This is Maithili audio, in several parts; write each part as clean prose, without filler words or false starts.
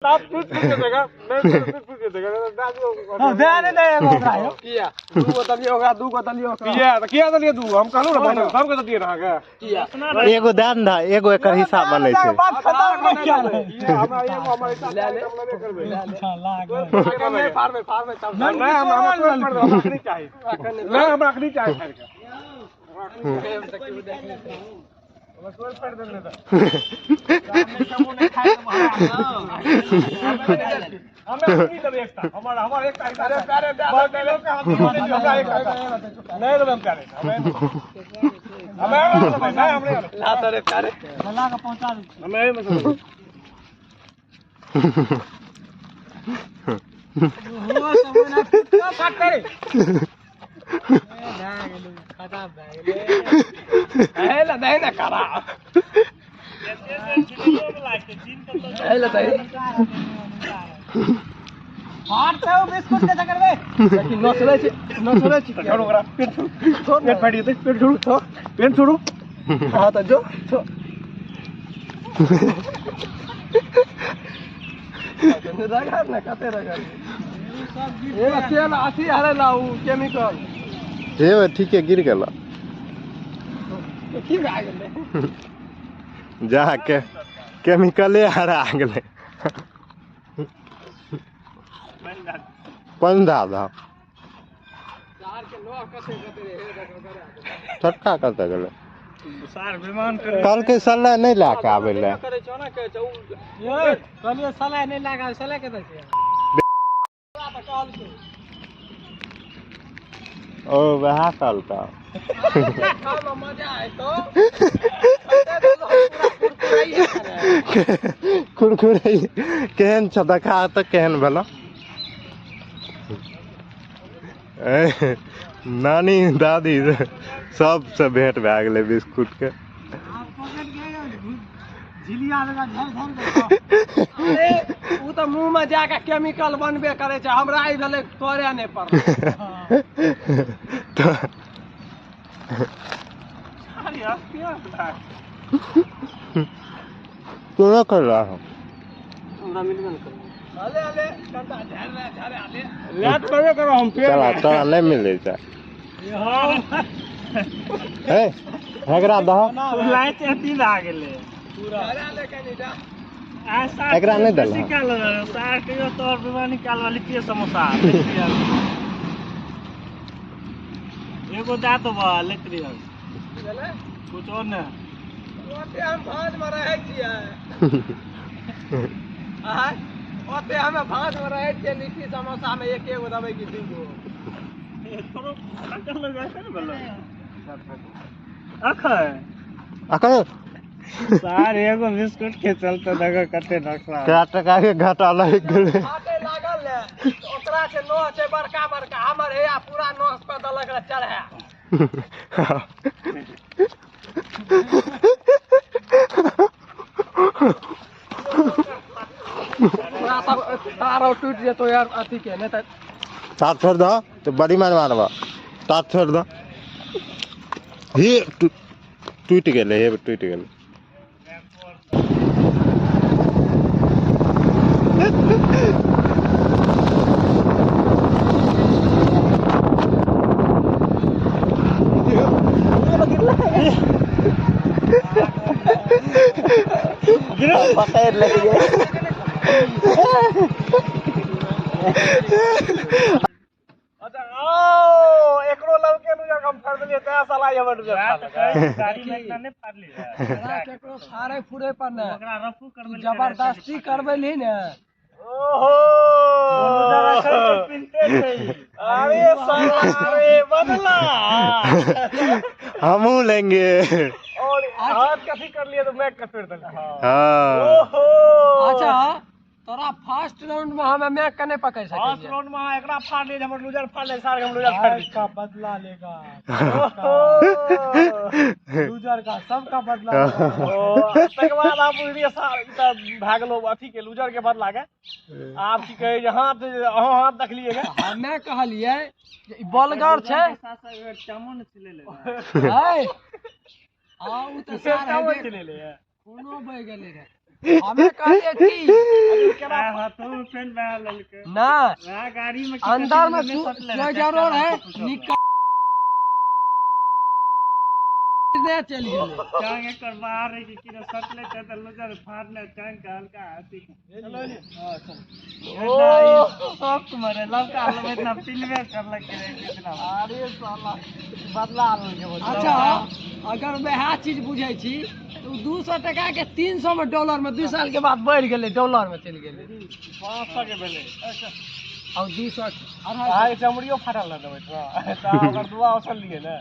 ताप टूट टूट के देगा मैं टूट टूट के देगा हां दे ने दे एगो ओकरा यौ। किया दू गो दलियो ओकरा, दू गो दलियो ओकरा। किया त किया दलिए दू हम कहलु ना बन सबके दलिए ना के किया एगो दए ने दह, एगो एकर हिस्सा बनै छै। बात खत्म नहि किया रे। ये हमरा एगो हमर हिस्सा ले ले। हम लेबे करबै। अच्छा लाग अखन नहि फाड़बै, फाड़बै तब। नहीं हमरा हमरा तोड़ पर हमरा अखनी चाही। अखन नहि। नहीं हमरा अखनी चाही फाड़ के। हमरा तोड़ फाड़ देने त हमे अखनी देबै एकटा हमर हमर एकटा हिस्सा। अरे प्यारे दे बाकी लोग के हाथ में नहीं हमरा एकटा नहीं देबै हम प्यारे हमे हमे नहीं देबै नहीं हमरे ला तोरे प्यारे। ला के पहुंचा दै छी। हमे एहिमे से देबै। हुआ समय ना फुटका फाट करे ए भए गेलै, खराब भए गेलै। हे ला दे ना करा। हे ला दे। फाट छै ओ बिस्कुट के चक्कर में। लेकिन नसरै छै, नसरै छै। छोड़ो ओकरा पेट छोड़ू पेट फाटि जेतै पेट छोड़ू पेट छोड़ू। हां त जो छोड़। रगड़ ना कते रगड़। ए तेल अथी हरे ला उ केमिकल। हे ठीके गिर गेल। की भए गेलै? जा के केमिकले हरा गेलै। पानि दए दह। चार के नौ कते कते रे, हे देखो करे। छोटका कतऽ गेलै? सार बेमान करे। कहलकै सलाइ नहि लए कऽ आबै लए। करे छौ ना कहै छौ उ। ये कहलियै सलाइ नहि लागा, सलाइ कतऽ छै? त कहलकै। ओ वएह कहलकै। खामे मजा एतौ। कते देलहो पूरा कुरकुराइए करे। कुरकुरे केहन छौ देखा तऽ केहन भेलौ? नानी दादी सबसँ भेंट भए गेलै बिस्कुट के। आब पकड़ के झिलिया लगा झर झर के। अरे उ त मुंह में जाके केमिकल बनबे करे छै, हमरा ई भेलै तोरे नहि पड़लै। तऽ तोरा कर रहा हूँ। हमरा मिलबे ने करबै। अले अले कंटा झर रे झरे अले। लात करबे करो हम फेर। चला तोरा नहि मिलै छै। हे एकरा दह। लाइट अथी भए गेलै पूरा झरे अले कनी जा। एकरा नहि देलहक। निकाल सार कहियो तोर बेमानी निकाल लिट्टी समोसा एगो दा तो बा लेत रहियो की भेलै? कुछ और ने। ओते हम भाँज में रहै छियै। आय ओते हमे भाँज में रहै छियै, लिट्टी समोसा में एक एगो देबै कि दू गो? थोड़ो चल जाइ छै ने भेलै अखन अखन सार एगो बिस्कुट के चलते देखो कते नखरा। कए टका के घाटा लागि गेलै। फाटे लागल ने ओकरा छै नोह छै बड़का बड़का, हमर हेया पूरा नोह पर देलक रह चढ़ा। पूरा सब तार टूटि जेतौ यार अथी के नहि तऽ। तार छोड़ दह तऽ बड़ी मार मारबह। तार छोड़ दह। हे टूटि गेलै, हे टूटि गेलै। पकड़ लेलियै। अच्छा ओ एकरो लवके नु हम फाड़ देलियै तै साला ई हमर लूजर फाड़ लेलकै। गाड़ी में एकटा नहि फाड़लियै। ओकरा केकरो फाड़े फुरे पर ने ओकरा रफू करबै जबरदस्ती करबै ली ने। ओहो अरे साला अरे बदला हमहूँ लेंगे। और हाथ कथी कर लिए तो मैं कफेर देलकै। हाँ ओहो अच्छा तोरा फर्स्ट राउंड में हमे मैक के नहीं पकड़ सकै फर्स्ट राउंड में अहाँ एकरा फाड़ लिए हमर लूजर फाड़ ले सार के हम लूजर फाड़ आज का बदला लेगा ओहो लूजर का, सबका बदला लेगा। ओ तकर बाद आप बुझलियै सार ई तऽ भए गेलो अथी के लूजर के बदला के। आब की कहै जे हाथ अहाँ हाथ देखलियै गे। हमे कहलियै जे ई बलगर छै। है आ उ तऽ सार चावल हेबे छिलेले कोनो बहि गेलै रे। हमे कहलियै की केना हाथों में पेन बना लेलकै ना वएह गाड़ी में अंदर में स्वेटरो रहे निकल दे चलि गेलै। टांग एकर बाहर रहे कि किनो सटले छै तऽ लूजर फाड़ले टांग के हल्का अथी। ओ सब मरे लड़का लोग इतना पिलवे करलक रे कितना। अरे साला बदला लेलकै। अच्छा अगर वएह चीज बुझै छी तऽ 200 टका के 300 में डॉलर में 2 साल के बाद बढ़ि गेलै, डॉलर में चलि गेलै। 500 के भेलै और 200 अहाँके चमड़ियो फाटल रहै तऽ ओकर दुआ औसल लिए ने।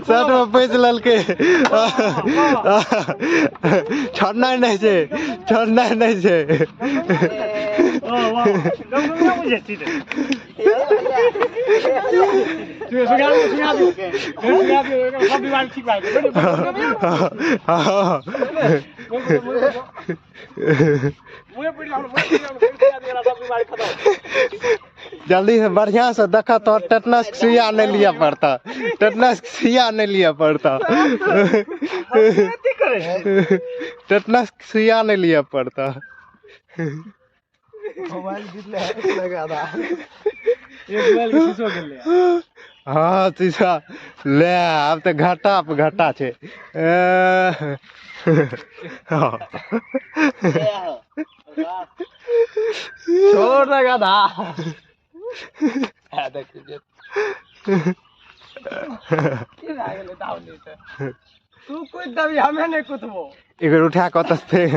शर्ट में पैस लेलकै, छोड़नाइ नहि छै, छोड़नाइ नहि छै। जल्दी से बढ़िया से देख तो टेटनस के सुइया नहीं लिया पड़ता, टेटनस के सुइया नहीं लिया पड़ता, टेटनस के सुइया नहीं लिया पड़ता। हाँ शीशा ले आब तऽ घाटा पर घाटा छै। छोड़ ना गधा। तू कुद दबी हमे नहीं कुदबो। एक बेर उठा कऽ ओतऽ फेंक।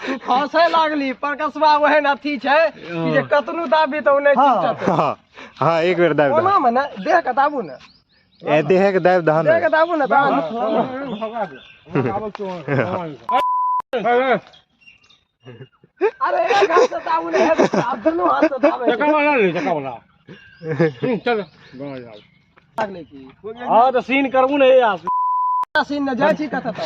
तू फंसे लागली परकसबा ओहन अथी छै कि जे कतनो दाबी तऽ ओ नहि चिपटत। हाँ हाँ एक बेर दाबि ओना मे ने देह के दाबू ने, ए देह के दाबि दहन, देह के दाबू ने तहन। अरे एक हाथ से दाबू ने, आब दुनू हाथ से दाबे। चल लागले की हाँ तऽ सीन करबू ने यार, सीन न जाइ छी कतऽ तक।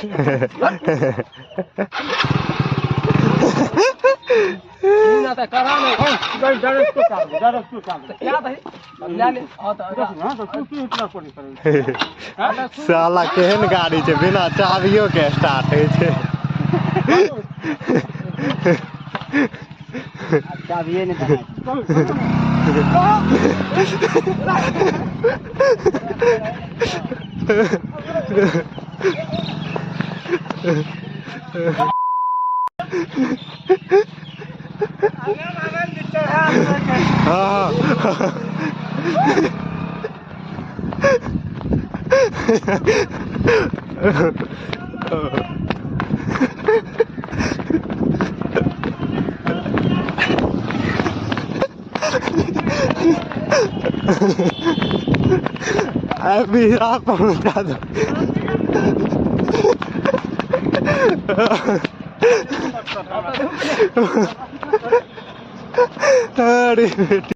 सीन तऽ करा नहि। क्या दही ले ले। हाँ तऽ साला केहन गाड़ी छै, बिना चाबियो के स्टार्ट होइ छै। चाबिए नहि। हाँ अभी आप पहुंचा दो। अरे बेटी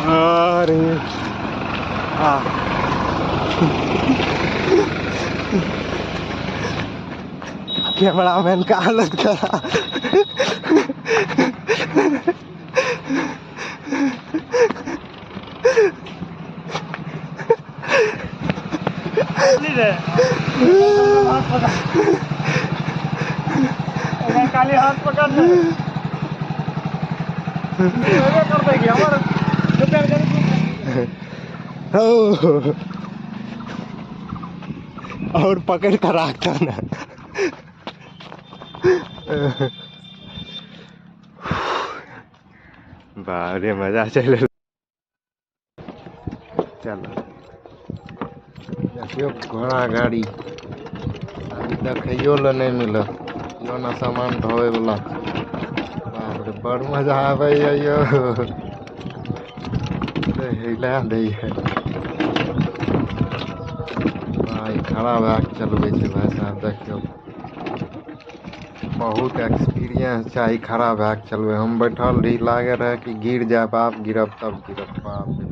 अरे हाँ कैमरामैन का हालत खराब। खाली हाथ पकड़ ले। कर देगी हमारे। और पकड़ कर रखता ना। बारे मजा चल। चलो देखियो घोड़ा गाड़ी अभी देखैयो लए नहि मिलत, यो ना सामान ढोवे वाला। बाप रे बड़ मजा आबैया यो, हिला दैया भाई, खड़ा भए के चलबै छै भाई साहब। देखियौ बहुत एक्सपीरियंस चाही खड़ा भए के चलबै। हम बैठल रही, लागे रहे कि गिर जायब, आब गिरब तब गिरब। बाप रे।